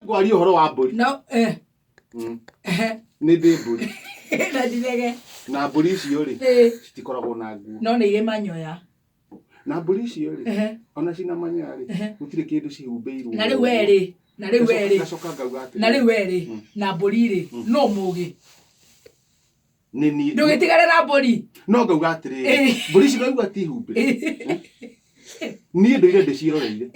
Ngwaria ũhoro wa mbũri. No eh. Ehe. Nĩ ndĩ mbũri. Na ndirege. Na mbũri icio rĩ, Ĩĩ. citikoragwo na nguo. No nĩ irĩ manyoya. Na mbũri icio rĩ, Ehe. ona cina manyoya rĩ, Ehe. gũtirĩ kĩndũ cihumbĩirwo. Na rĩu we rĩ, na rĩu we rĩ. Ngacoka ngauga atĩrĩ. Na rĩu we rĩ, na mbũri rĩ, no mũgĩ. Nĩ niĩ. Ndũgĩtigane na mbũri. No ngauga atĩrĩrĩ, Ĩĩ. mbũri ici ndaigua ti humbĩre. Niĩ ndũire ndĩciroreire.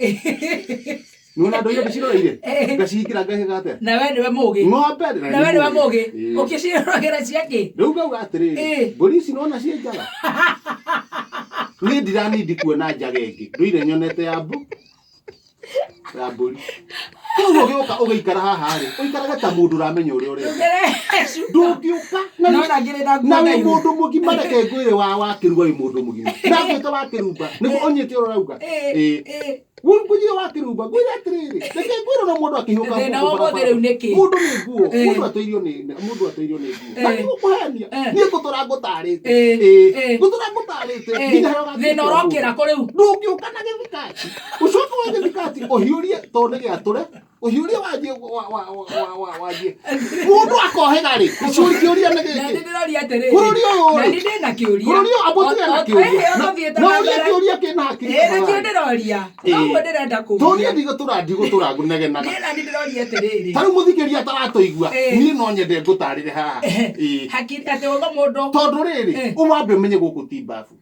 Nĩwona ndũire ndĩciroreire? Ĩĩ. Ngacihingĩra ngahĩga atĩa? Na we nĩwe mũgĩ. Ng'ombe Na we nĩwe mũgĩ. Ĩĩ. Ũkĩciroragĩra ciakĩ? Rĩu ngauga atĩrĩrĩ, Ĩĩ. mbũri ici nĩwona ciĩ njaga? Niĩ ndiranindi kuona njaga ĩngĩ. Ndũire nyonete ya mbu ya mbũri. Koguo ũgĩũka ũgĩikara haha rĩ, ũikarage ta mũndũ ũramenya ũrĩa ũreka. Ndũngĩũka na No na ngĩrĩ na nguo na wĩ ndaihu. mũndũ mũgima reke ngwĩre wa wakĩruga wĩ mũndũ mũgima na ngwĩte wakĩrumba nĩguo ũnyite ũrĩa ũrauga Ĩĩ, Ĩĩ. ĩĩ. Ngũnjire wakĩrumba ngwĩre atĩrĩrĩ reke ngwĩre na mũndũ akĩhiũka Thĩna gũkũ wa ũmũthĩ barabara. rĩu nĩ kĩ? Mũndũ nĩ nguo Ĩĩ. mũndũ atũirio nĩ mũndũ atũirio nĩ nguo na Ĩĩ. ndigũkũhenia Ĩĩ. niĩ ngũtũra ngũtarĩte Ĩĩ. Ĩĩ. Ĩĩ. Ngũtũra ngũtarĩte Ĩĩ. nginya harĩa ũgatuĩka Thĩna ũrokĩra mũndũ. kũ rĩu? Ndũngĩũka na gĩthikati ũcoke wa gĩthikati ũhiũrie tondũ nĩ gĩatũre ũhiũrie wanjie wanjie mũndũ akohĩga rĩ gĩcũri kĩũria nĩ Na gĩkĩ nĩ ndĩroria atĩrĩrĩ. Bũrũri ũyũ Na rĩ. nĩ ndĩ na kĩũria. Bũrũri ũyũ amba ũtige na kĩũria O- o- ũthiĩte na na ũrie mbere. kĩũria kĩna hakiri Ĩĩ nĩkĩo tafadhali. ndĩroria. Ĩĩ. Noguo ndĩrenda Tondũ kũũria. niĩ ndigũtũra ndigũtũra ngũnegenaga Niĩ nani ndĩroria atĩrĩrĩ. ta rĩu mũthikĩria ataratũigua Ĩĩ. niĩ no nyende ngũtarĩre haha Ĩĩ. Hakiri atĩ ũgo mũndũ. tondũ rĩrĩ Ĩĩ. ũmambe ũmenye gũkũ ti mbabu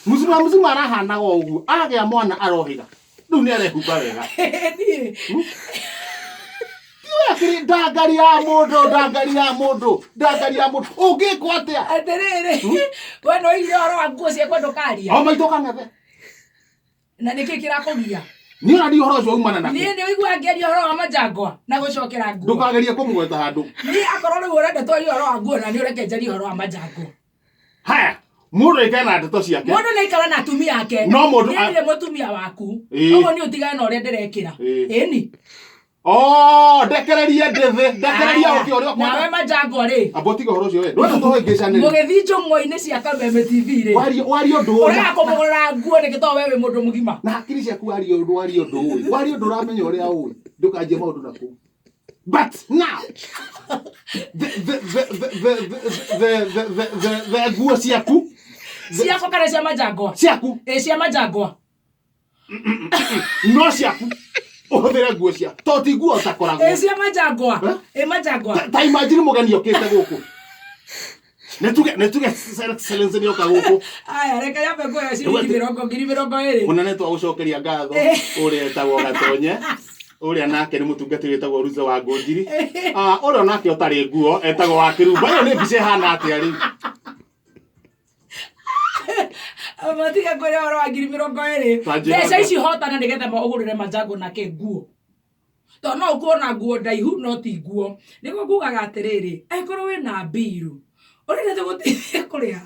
mũcima mũcima arahanaga o ũguo agĩa mwana arohĩga rĩu nĩ arehumba wega. Niĩ. Tiwe akĩrĩ ndangari ya mũndũ, ndangari ya mũndũ, ndangari ya mũndũ. Ũngĩkwo atĩa? Atĩrĩrĩ, we nĩ oigire ũhoro wa nguo ciakwa ndũkaria. O maitũ kang'ethe. Na nĩkĩ kĩrakũgia? Niĩ ona ndiũĩ ũhoro ũcio umana nakũ. Niĩ nĩ ũiguaga ngĩaria ũhoro wa manjangwa na gũcokera nguo. Ndũkagerie kũmũgweta handũ. Niĩ akorwo rĩu ũrenda twarie ũhoro wa nguo na nĩ ũreke njarie ũhoro wa manjangwa. Haya, mũndũ aikare na ndeto ciake. Mũndũ nĩ aikara na atumia ake. No mũndũ Niĩ ndirĩ mũtumia waku. Ĩĩ. Ũguo nĩ ũtigane na ũrĩa ndĩrekĩra. Ĩĩ. Ĩni. Oh, ndekererie ndĩthĩ, ndekererie Aya, ũkĩ ũrĩa Nawe ũkwenda. manjangwa rĩ. Amba ũtige ũhoro ũcio we. Ndwenda tũhĩngĩcanĩre. Mũgĩthiĩ njũng'wa-inĩ cia Kameme TV rĩ. Warie warie ũndũ ũyũ. Ũrega kũmũgũrĩra nguo nĩkĩ tondũ we wĩ mũndũ mũgima. Na hakiri ciaku warie ũndũ warie ũndũ ũĩ. Warie ũndũ ũramenya ũrĩa ũĩ. Ndũkanjie maũndũ na kũu. But now, the nguo ciaku. Ciakwa kana cia manjangwa? Ciaku. Ĩ cia manjangwa. No ciaku. Ũhũthĩre nguo cia. To ti nguo ũtakoragwo. Ĩ cia manjangwa. Eh? Ĩ manjangwa. Ta imagine mũgeni okĩte gũkũ. Nĩ tuge Excellency nĩ oka gũkũ. Aya reke nyambe nguoya ciringi mĩrongo 20,000. Mũnene twagũcokeria ngatho ũrĩa etagwo Gatonye. Ũrĩa nake nĩ mũtungatĩri wĩtagwo Ruze wa Ngũnjiri. Ah, ũrĩa nake ũtarĩ nguo etagwo wa Kĩrumba. Ĩyo nĩ mbica ĩhana atĩa rĩu? Matige kwĩra ũhoro wa 20,000. Ta njĩra Mbeca ici hotana nĩgetha ũgũrĩre manjangwa nake nguo. Tondũ no ũkorwo na nguo ndaihu no ti nguo. Nĩguo ngugaga atĩrĩrĩ, angĩkorwo wĩna mbiru, ũrenda tũgũteithie kũrĩha,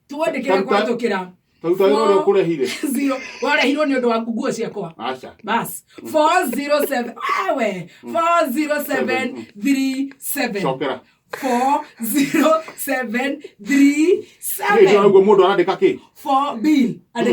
twandĩkĩre kũhetũkĩra. Taruta wĩra ũrĩa ũkũrehire. Zero. Warehirwo nĩ ũndũ wa nguo ciakwa. Aca. Bas. 407 wewe 40737. Cokera. 40737. Nĩ ũguo mũndũ arandĩka kĩ? 4 bill. Andĩka.